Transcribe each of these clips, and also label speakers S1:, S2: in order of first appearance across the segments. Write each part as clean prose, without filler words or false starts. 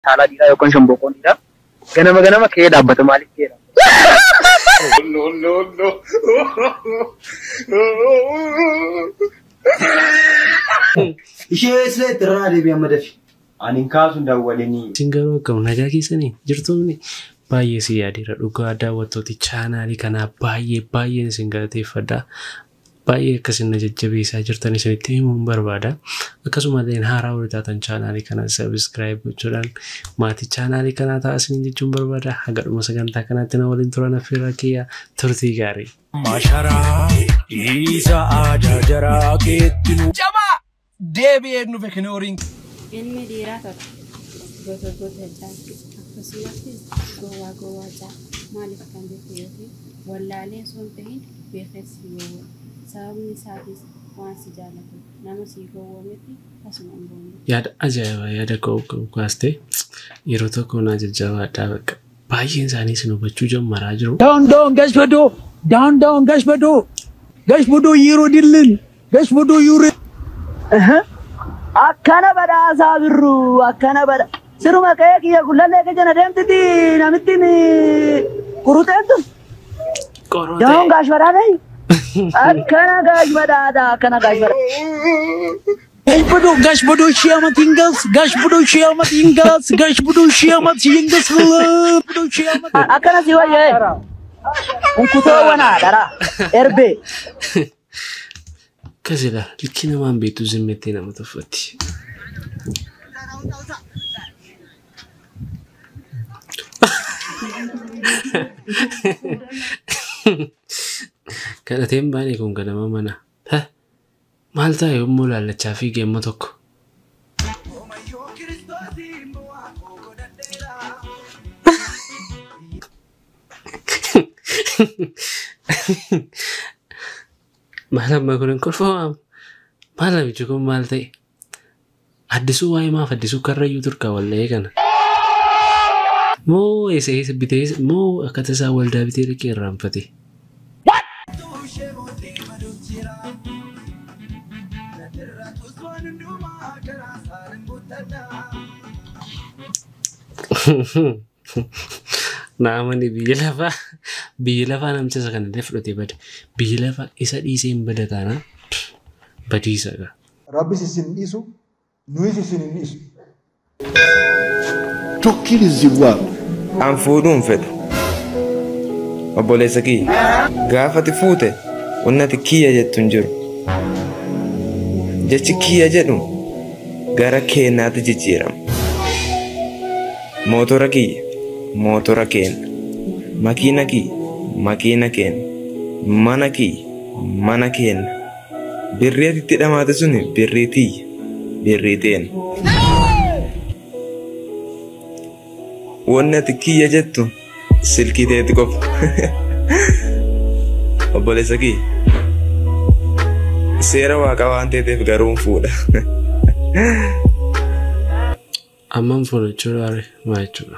S1: Saalaa dhiiraa yookaan shomboqqoon dhiiraa ganama ganama ka'ee dhaabbata. Maaliif ka'ee dhaabbata?
S2: No, no, no.
S3: Ishee sila itti irraa deebi'ee amma dafi.
S4: Ani hin kaasu dawwalinii.
S5: Isin garuu akkam nagaa keessanii jirtuun baay'ee si yaadeera dhugaa daawwattooti chaanaalii kanaa baay'ee baay'een isin galateeffadha. Baay'ee akkasin na jajjabeessaa jirtan isinitti himuun barbaada. Akkasumallee haaraa warri taatan chaanaalii kana sabiskiraayib gochuudhaan maatii chaanaalii kanaa ta'a isiniin jechuun barbaada. Haga dhuma sagantaa kanaatti na waliin turan affeerraa kiyya turtii gaarii.
S6: Masharaa isa aadaa jaraa keetti nu.
S7: Jabaa deebi'ee nufe kinooriin.
S8: Ilmi dhiiraa tokko gosa gosa caatti akkasumas gowwaa gowwaa caa maaliif kan jettu yookiin wallaalee osoo hin ta'in beekas si gowwa. Sababni isaatis waan si jaallatu nama si gowwoometti tasuma hin boonne.
S5: Yaada ajaa'ibaa yaada ka'u kaastee yeroo tokko naa jajjabaadhaa bakka baay'een isaanii isin hubachuu jammaraa jiru.
S6: Down down gash badoo down down gash badoo gash badoo yeroo dillin gash badoo yeroo.
S9: Akkana badhaasaa birru akkana badha siruma qe'ee kiyya gullallee keessa deemtiti namittiin quruxeen tun. Daa'uun gaash badhaadha. Akkana gaash badhaadha akkana gaash badhaadha.
S6: Gash badoo gash badoo shii amat hingas gash badoo shii amat hingas gash badoo shii amat hingas badoo shii amat.
S9: Akkana si wayyee. Kun kutoo dhara erbee.
S5: Akkasidha likkii namaan beektu zimmettee nama tuffatti. Kadhateen baane kun ganama mana. Maal ta'a yommuu laallachaa fiigee immoo tokko. Maal amma kun hin kolfamu? Maal namichi kun maal ta'e? Addisuu waa'ee maaf addisuu karrayyuu turkaa wal'ee kana. Moo eessa eessa bitee moo akka tasaa waldaa bitee dhaqee irraanfate? Naamani biyya lafaa namicha isa kanallee fudhatee bada. Biyya lafaa isa dhiisee hin bada taanaan badiisa gaa.
S10: Rabbis isin dhiisu nuyis isin hin dhiisu.
S2: Tokkirizibwa.
S11: An fuudhuun fedhu. Obboleessa kiyya. Gaafati fuute wannati kiyya jettu hin jiru. Jechi kiyya jedhu gara keenyaatti jijjiirama. Mootora kiyya, mootora keenya. Makiina kiyya, makiina keenya. Mana kiyya, mana keenya. Birrii ati itti dhamaate suni birrii tiyya, birrii teenya. Wanni ati kiyya jettu silkii teeti qofa. Obboleessa kiyya. Seera waaqaa waan ta'eef garuu hin fuudha.
S5: Amman fuudha jechuudha maal jechuudha?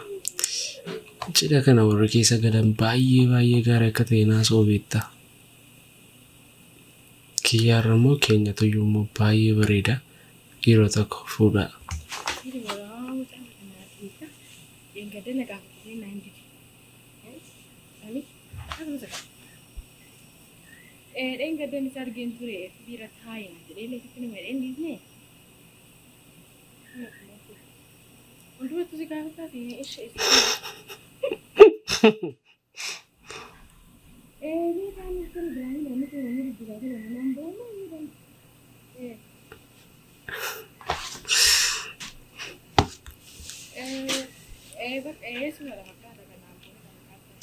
S5: Cidha kana warri keessa galan baay'ee baay'ee gaarii akka ta'e naasoo beekta. Kiyyaarra immoo keenyatu iyyuu immoo baay'ee bareeda. Yeroo tokko fuudhaa.
S12: Dheengaddan isa argeen ture biira taa'ina jedhee leetitti nama jedheen dhiisne. Hundumatu si gaafataa fi ishee isa. Beekaan kun biraan namni kun namni jijjiiraa kun namni nama boona jedhan. Bakka eessuma lafa fakkaata kanaan booda kana fakkaata.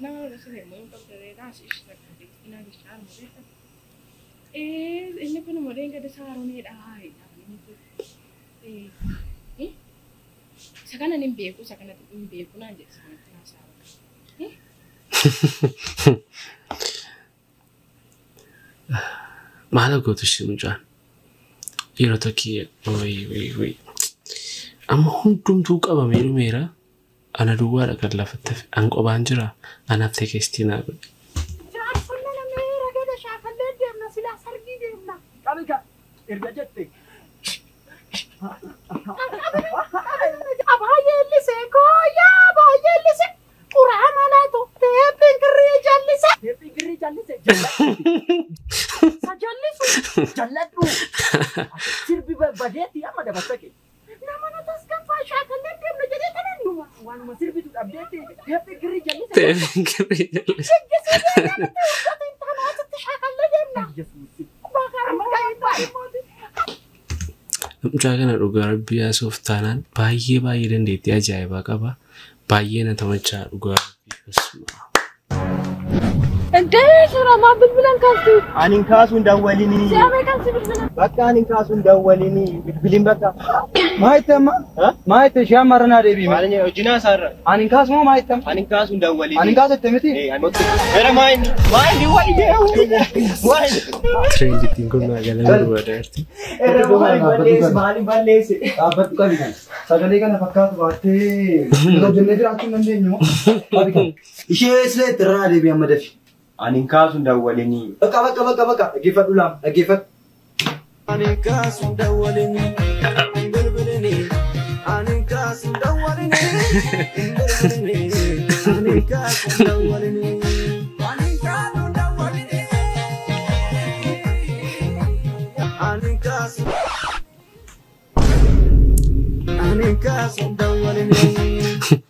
S12: Nama sun immoo hin qabdu taas ishee takka beeksina bishaan mureessa. Inni kun immoo dheengadda saaroneedha. Isa kana hin beeku isa kanatti hin beeku naan jedhe isa kanatti haasaa bakka.
S5: Maal gootu ishee mucaan? Yeroo tokko wayi amma hundumtuu qabamee dhumeera. Ana duwwaadha kan lafatti hafe. An qobaan jira. Anaaf teekestii naa godhe.
S13: Jaarsonni namni ragada shaakallee deemna silaa sargii deemna.
S3: Qabika erga jette.
S13: shaakallee deemna jedhee kanan waanuma sirbitu dhabdeetti teephi kirrii jallise.
S5: Teephi kirrii jallise. Mucaa kana dhugaa rabbii haasoof taanaan baay'ee baay'ee dandeettii ajaa'ibaa qaba. Baay'ee na tamachaa dhugaa rabbii.
S12: Suuraa bilbilan kaastu.
S4: Ani kaasuun dawwalinii.
S12: Si'amee kan si bilbilan.
S4: Bakka ani kaasuun dawwalinii bilbilin bakka.
S3: Maayitama. Maayite ishee amma irra deebiime.
S4: Maal hojii isaarra.
S3: Ani kaasuma maayitama.
S4: Ani kaasuun dawwalinii.
S3: Ani kaasette miti.
S4: Era maayini. Maayini waayini. Waayini.
S5: Trendittiin kun magaalaa barbaada jirti.
S4: Era maayini balleesse maaliin balleesse.
S3: Dhaabbadhu qabi kan. Sagalee kana fakkaatu baattee hojjennee jiraachuu hin dandeenyu. Qabi kan. Ishee sila itti irra deebii amma dafi.
S4: Ani kaasuun dawwalinii.
S3: Bakka bakka bakka bakka dhaggeeffadhu laam dhaggeeffadhu.
S11: Ani kaasuun dawwalinii. Bilbilinii. Ani kaasuun dawwalinii. Bilbilinii. Ani kaasuun dawwalinii. Ani kaasuun dawwalinii. Ani kaasuun. Ani kaasuun dawwalinii.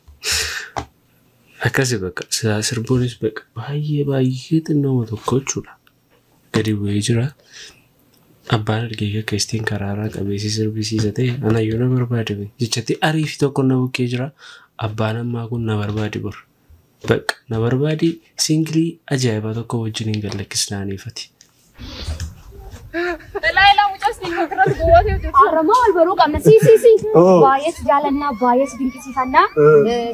S5: Akkasi bakka sirbuunis bakka baay'ee baay'ee xinnoo tokko jechuudha. Gadi bu'ee jira. Abbaan argee kakkaistiin karaarraa qabeessi sirbisiisa ta'e anayyuu na barbaadame jechatti ariifi tokko na bukkee jira. Abbaan ammaa kun na barbaadi bor. Bakka na barbaadi singilii ajaa'ibaa tokko wajjin hin gallakkisnaaniifati.
S14: Harama wal baruu qabna. Si si si. Baay'ee si jaalannaa baay'ee si dinqisiifannaa.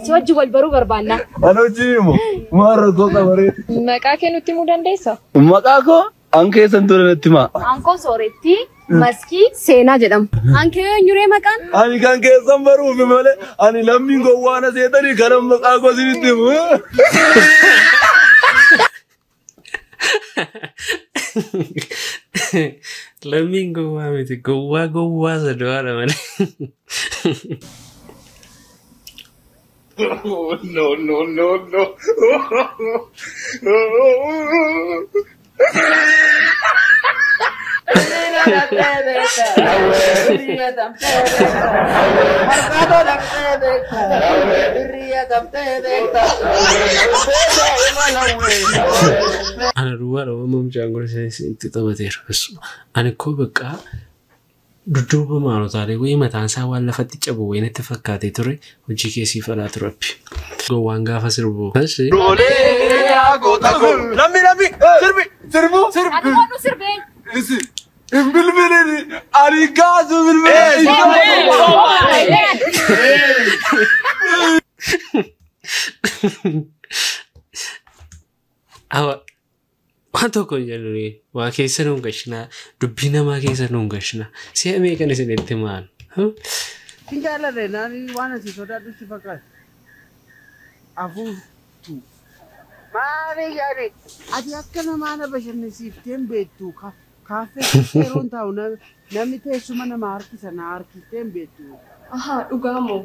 S14: Si wajjin wal baruu barbaanna.
S15: Ana wajjin immoo maal rakkoo qabaree?
S12: Maqaa kee nutti himuu dandeessaa?
S15: Maqaa koo an keessan ture natti himaa.
S14: Ankoo Soorettii Maskii Seenaa jedhama. Ankee eenyuree maqaan?
S15: Ani kan keessan baruufi malee ani lammiin gowwaana seetanii kanan maqaa koo isinitti himu.
S5: Lammiin gowwaa miti gowwaa gowwaa sadu'aadha malee.
S2: No no no no.
S5: Ana duwwaadha waan mucaan kun itti taphateera. Ani koo bakka dudduuba maalotaalee wayii mataan isaa waan lafatti cabu wayii natti fakkaatee ture hojii keessii falaa turetti. Gowwaan gaafa sirbu.
S15: Lammi lammi sirbi sirbu sirbi.
S14: Ati koodhu sirbee.
S15: Isi hin bilbilini ani kaasu bilbilini.
S5: Awa waan tokko hin jedhu waa keessa nuun gashinaa dubbii namaa keessa nuun gashinaa si'a meeqan isinitti maal.
S16: Sin jaalladhe naani waan asii sodaadhu si fakkaata. Afuuftu. Maali yaani ati akka namaa na bashannansiiftee hin beektu kaaffee keessa yeroon taa'u namni teessuma nama harkisa na harkiftee hin beektu.
S12: Ahaa dhugaa moo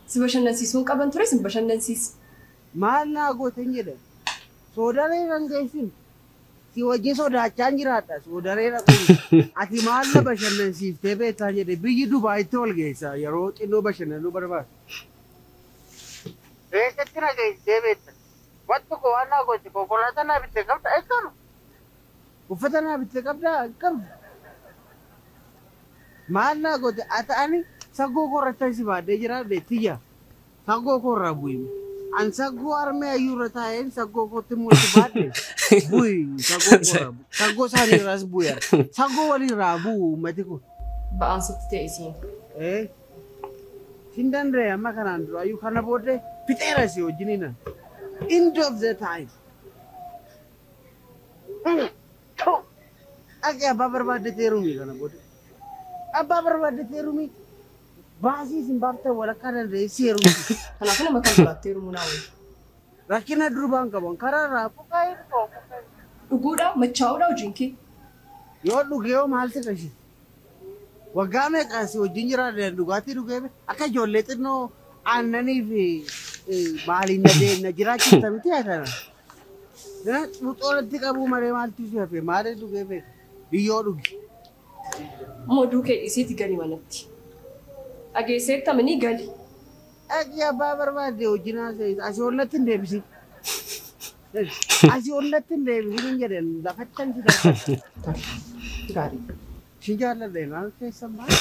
S12: si bashannansiisuun qaban ture sin bashannansiisa.
S16: Maal naa gooten jedhan soodaree kan geessin si wajjin sodaachaa jiraadha soodaree dhaquun ati maal na bashannansiiftee beektaa jedhe biyyi Dubaayitti ol geessa yeroo xinnoo bashannanuu barbaadu. Eessatti na geessitee beekta? Wanti koo waan naa goote konkolaataa naa bitte qabda eeggamu. Uffata naa bitte qabda qabdu. Maal naa goote ati ani sagoo korratti si baadhee jiraadhe tiyya sagoo korraa bu'i. An sagoo armee ayyuurra taa'een sagoo kootti mul'atu baadhe bu'i sagoo korraa bu'i. Sagoo isaanii irraas bu'i sagoo walirraa bu'u uummati kun.
S12: Ba'aan sitti ta'e isiin.
S16: Sin danda'e amma kanaan dura ayyuu kana booddee fixeera si wajjiniin. End of the time. Dhaqee abbaa barbaadde heerumi kana booddee. Abbaa barbaadde heerumi baasii isin baaftan walakkaa dandeessi heerumi.
S12: Kanaafuu nama kan biraatti heerumuu naa wayya.
S16: Rakkina durbaan qaban karaarraa buqqaa'ee dhufa.
S12: Dhuguudha machaa'uudha hojiin kee.
S16: Yoo dhugee hoo maal si qashee? Waggaa meeqa si wajjin jiraadhe dhugaatii dhugee akka ijoollee xinnoo aannanii fi maaliin na deemna jiraachifta miti yaadana. Xuuxoolatti qabuu malee maaltu si hafe maaliin dhugee beeka biyyoo dhugi.
S12: Moduu kee dhiisiiti gadi manatti. Dhageesseettamanii gali.
S16: Dhaqii abbaa barbaadde wajjin haasa'e asii ollatti hin deebisin. Asii ollatti hin deebisin hin jedhan lafattan si darba.
S13: Gaarii.
S16: Si jaalladha maal keessan maal?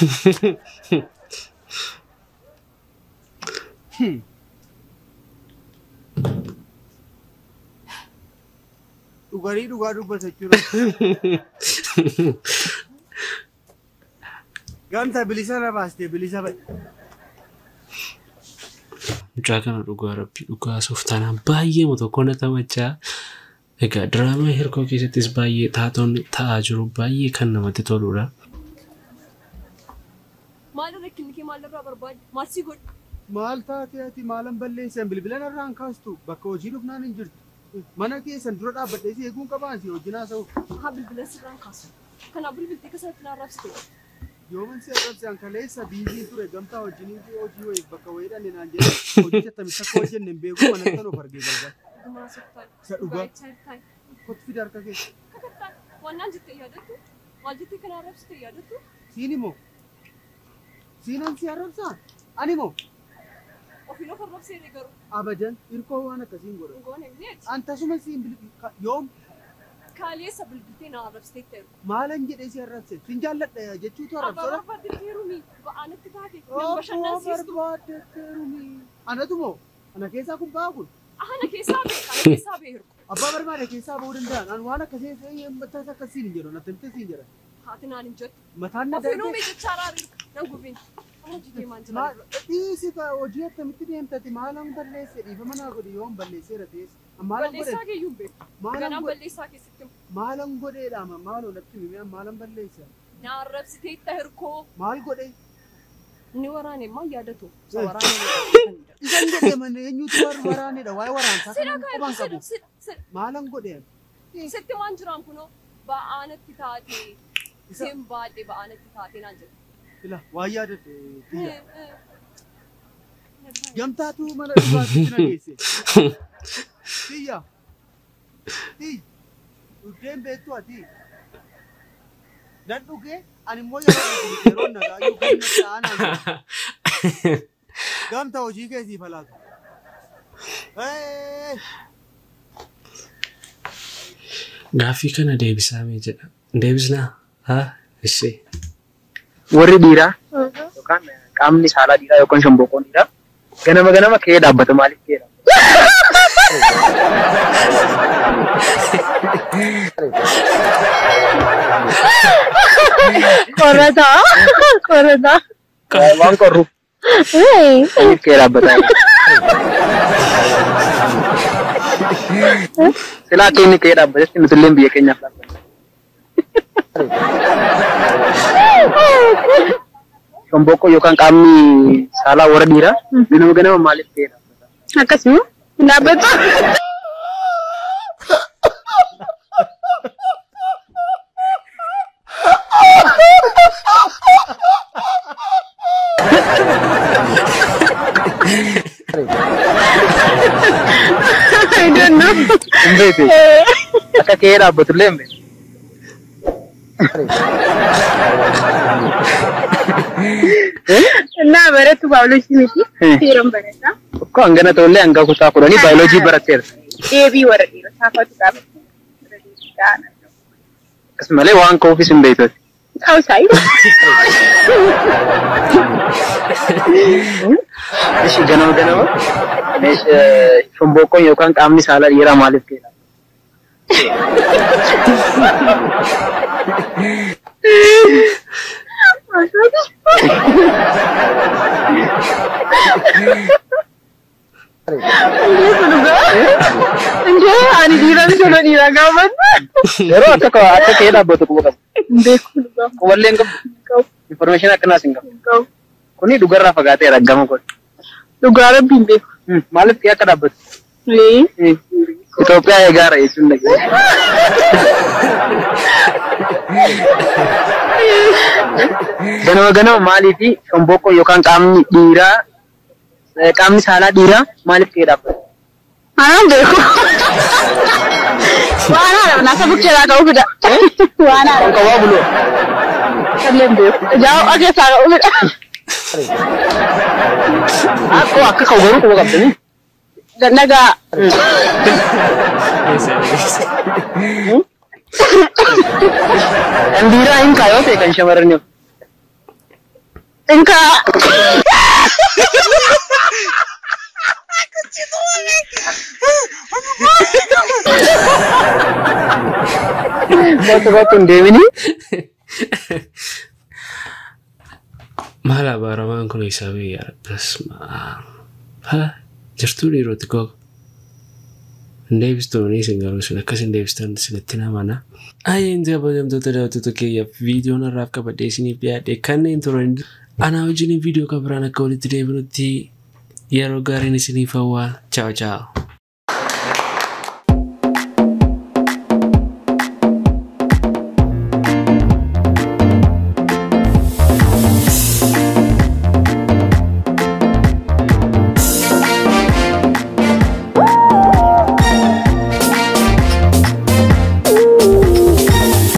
S16: Dhuganii dhugaa dubbata jechuudha. Gamta bilisa na baastee bilisa ba'i.
S5: Mucaa kana dhugaa rabbi dhugaa sooftaanaan baay'ee tokko na taphachaa. Egaa diraamaa hirkoo keessattis baay'ee taatoon ta'aa jiru baay'ee kan namatti toludha.
S12: Maal rakkinni kee maalirraa barbaadde? Maal si godhe?
S16: Maal taatee ati maalan balleessan bilbila narraan kaastu bakka hojii dhufnaan hin jirtu. Mana keessan dura dhaabbadhee si eeguun qabaan si wajjin haasa'u.
S12: Haa bilbila sirraan kaasu. Kanaaf bilbiltee keessatti na arrabsite.
S16: Yooman si arrabse an kaleessa biiziin ture gamtaa wajjiniin hojii wayii bakka wayii dhanne naan jedhe hojii attamitti akka hojjenne hin beeku manatti of argee galgala.
S12: Dhugumaa sooftaan.
S16: Isa dhugaa.
S12: Dhugaa
S16: Kottu fida harka keessa.
S12: Kakattaan waan naan jettee yaadattu? Maal jettee kana arrabsite yaadattu?
S16: Siin immoo? Siinan si arrabsaa? Ani immoo?
S12: Ofiin of arrabsee garuu.
S16: Abajan hirkoo waan akkasiin godhan.
S12: Goone miti.
S16: An tasuma siin yoom?
S12: Kaleessa bilbiltee na arrabsitee ta'e.
S16: Maalan jedhee si arrabse? Sin jaalladha jechuutu arrabsoodha.
S12: Abbaa barbaadde heerumi ba'aanatti taate nan
S16: Abbaa
S12: bashannansiistu.
S16: barbaadde heerumi. Anatu moo? Ana keessaa kun ba'aa kun?
S12: Ana keessaa ba'e ana keessaa ba'e hirku.
S16: Abbaa barbaade keessaa ba'uu danda'an. An waan akkasii mataa akkasiin hin jedhu natti himtee siin jedhan.
S12: Haati naan hin jettu.
S16: Mataan na
S12: Ofiin
S16: darbe.
S12: uumee jechaa raari nan gubin. Hojii deemaan jira.
S16: Dhiisi hojii attamitti deemtati maalan balleesse dhiifama naa godhi yoon balleesseera ta'es. Maalan godhe
S12: Balleessaa keeyyuu hin beeku.
S16: Maalan
S12: Ganaan
S16: godhe
S12: balleessaa keessatti himu.
S16: maalan godheedha maaloo natti himi maalan balleesse.
S12: Na arrabsiteetta hirkoo.
S16: Maal godhe?
S12: Inni waraane maal yaadatu? Isa waraane.
S16: Isan jedhe mana eenyutu waraanedha waa'ee waraansaa
S12: Sida
S16: kan
S12: kaa
S16: quban
S12: sida
S16: qabu.
S12: sida sida.
S16: Maalan godhe?
S12: Sitti waan jiraan kunoo ba'aanatti taate. Siin baadhee ba'aanatti taate naan jedhe.
S16: Ila waa yaadadhe tiyya. Gamtaatu mana dhugaatiitti na geesse. Tiyya. Tiyya. Dhuddeen beektu ati. Nan dhugee ani immoo yeroo yeroo nagaayyuu ganna ta'anaan jedhe. Gamta hojii keessii falaatu.
S5: Gaaffii kana deebisaa mee jedha. Deebisnaa? Haa? Ishee.
S1: Warri dhiiraa yookaan qaamni saalaa dhiiraa yookaan shomboqqoon dhiiraa ganama ganama ka'ee dhaabbata maaliif ka'ee dhaabbata?
S17: Qorataa. Qorataa.
S1: Waan qorruuf maaliif ka'ee dhaabbata? Silaa akka inni ka'ee dhaabbatetti nuti illee biyya keenyaaf dhaabbanna. Shomboqqoo yookaan qaamni saalaa warra dhiiraa ganama ganama maaliif ka'ee dhaabbata?
S17: Akkasuma hin dhaabbatu. I don't know.
S1: Hin beektu. Akka ka'ee dhaabbatu illee hin beektu.
S17: Naa barattu baayoloojii miti. Seeran barata.
S1: Tokko hangana ta'ullee hanga kutaa 10 baayoloojii baratteera.
S17: Deebii warra dhiirotaa fa'aatu gaafatu.
S1: Akkasumallee waan ka'uufis hin beektu.
S17: Ta'uu isaa.
S1: Ishi ganama ganama shomboqqoon yookaan qaamni saalaa dhiiraa maaliif ka'ee dhaabbata?
S17: Injee ani dhiira miti osoo dhiira gaafadhu.
S1: Yeroo akka akka ka'ee dhaabbatu quba qabu.
S17: Hin beeku dhugaa.
S1: Quballee hin qabu. Information akkanaas hin qabu. Kuni dhugarraa fagaateera gama godhe.
S17: Dhugaa rabbi hin beeku.
S1: Maaliif ka'ee akka dhaabbatu? Itoophiyaa eegaara jechuun dhageenya. Ganama ganama maaliif shomboqqoo yookaan qaamni dhiiraa qaamni saalaa dhiiraa maaliif ka'ee dhaabbata?
S17: Anaan beeku. Waan haadha naasa bukkeeraa ka'uu fida. Waan haadha.
S1: Kan qabaa buloo.
S17: Kallee hin beeku. Ijaa keessaa ka'uu fida.
S1: Akkoo akka ka'u garuu quba qabdanii.
S17: Nagaa.
S1: Kan dhiiraa hin kaayoo ta'e kan shamarranii.
S17: Hin kaa.
S1: Kottu kottu hin deemini.
S5: Maal abaaramaan kun isaa biyya Basma. Ha jirtuu dhiiroti koo. Hin deebistuuni isin garuu isin akkas hin deebistan isinitti namana. Ayyeen kabajamtoota daawwattoota kiyyaaf viidiyoon har'aaf qabadhee isiniif dhiyaadhe kanneen turan anaa wajjin viidiyoo kan biraan akka walitti deebinutti yeroo gaariin isiniif hawwaa. Ciao ciao.